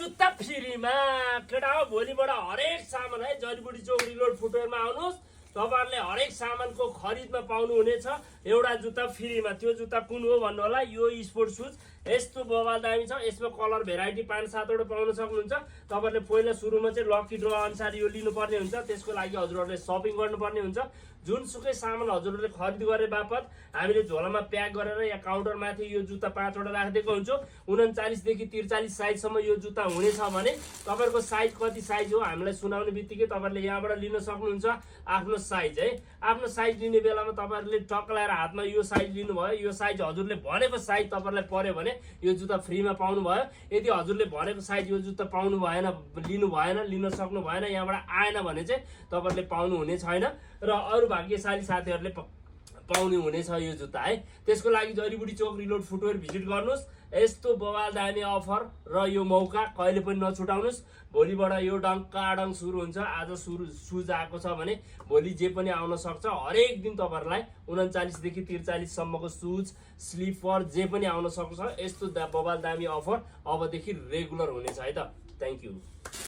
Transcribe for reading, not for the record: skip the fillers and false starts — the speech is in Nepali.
जुत्ता फ्रीमा केटा हो भोलिबाट हरेक सामान है जडीबुटी चौक रिलोड फुटवेयरमा आउनुहोस् तपाईहरुले हरेक सामानको खरिदमा पाउनुहुनेछ एउटा जुत्ता फ्रीमा त्यो जुत्ता कुन हो भन्नु होला यो स्पोर्ट सुज यस्तो बवाल दामी छ यसमा कलर भेराइटी 5-7 वटा पाउन सक्नुहुन्छ तपाईहरुले पहिला सुरुमा चाहिँ लकी ड्र अनुसार यो लिनुपर्ने हुन्छ त्यसको लागि हजुरहरुले शपिङ गर्नुपर्ने हुन्छ जुनसुकै सामान हजुरहरुले खरिद गरे बापत हामीले झोलामा प्याक गरेर या काउन्टर माथि यो जुत्ता 5 वटा राखिदिएको हुन्छौं 39 देखि 43 साइज सम्म यो जुत्ता हुनेछ भने तपाईहरुको साइज कति साइज हो हामीलाई सुनाउने बित्तिकै तपाईहरुले यहाँबाट लिन सक्नुहुन्छ आफ्नो साइज है आफ्नो साइज लिने बेलामा तपाईहरुले टक्क लाएर हातमा यो साइज लिनु भयो यो साइज हजुरले भनेको साइज तपाईहरुलाई पर्यो भने यो जुत्ता फ्रीमा पाउनु भयो यदि हजुरले भनेको साइज यो जुत्ता पाउनु भएन लिन सक्नु भएन यहाँबाट आएन भने चाहिँ तपाईहरुले पाउनु हुने छैन र अरु भाग्यशाली साथीहरुले पाउने हुनेछ यो जुत्ता है त्यसको लागि जडीबुटी चौक रिलोड फुटवेयर भिजिट गर्नुस् यस्तो बवाल दामी अफर र यो मौका कहिले पनि नछुटाउनुस् भोलिबाट यो डङ्काडङ सुरु हुन्छ आज सुज आएको छ भने भोलि जे पनि आउन सक्छ हरेक दिन तपाईहरुलाई 39 देखि 43 सम्मको सुज स्लिपर जे पनि आउन सक्छ यस्तो बवाल दामी अफर अबदेखि रेगुलर हुनेछ है त थ्यांक यू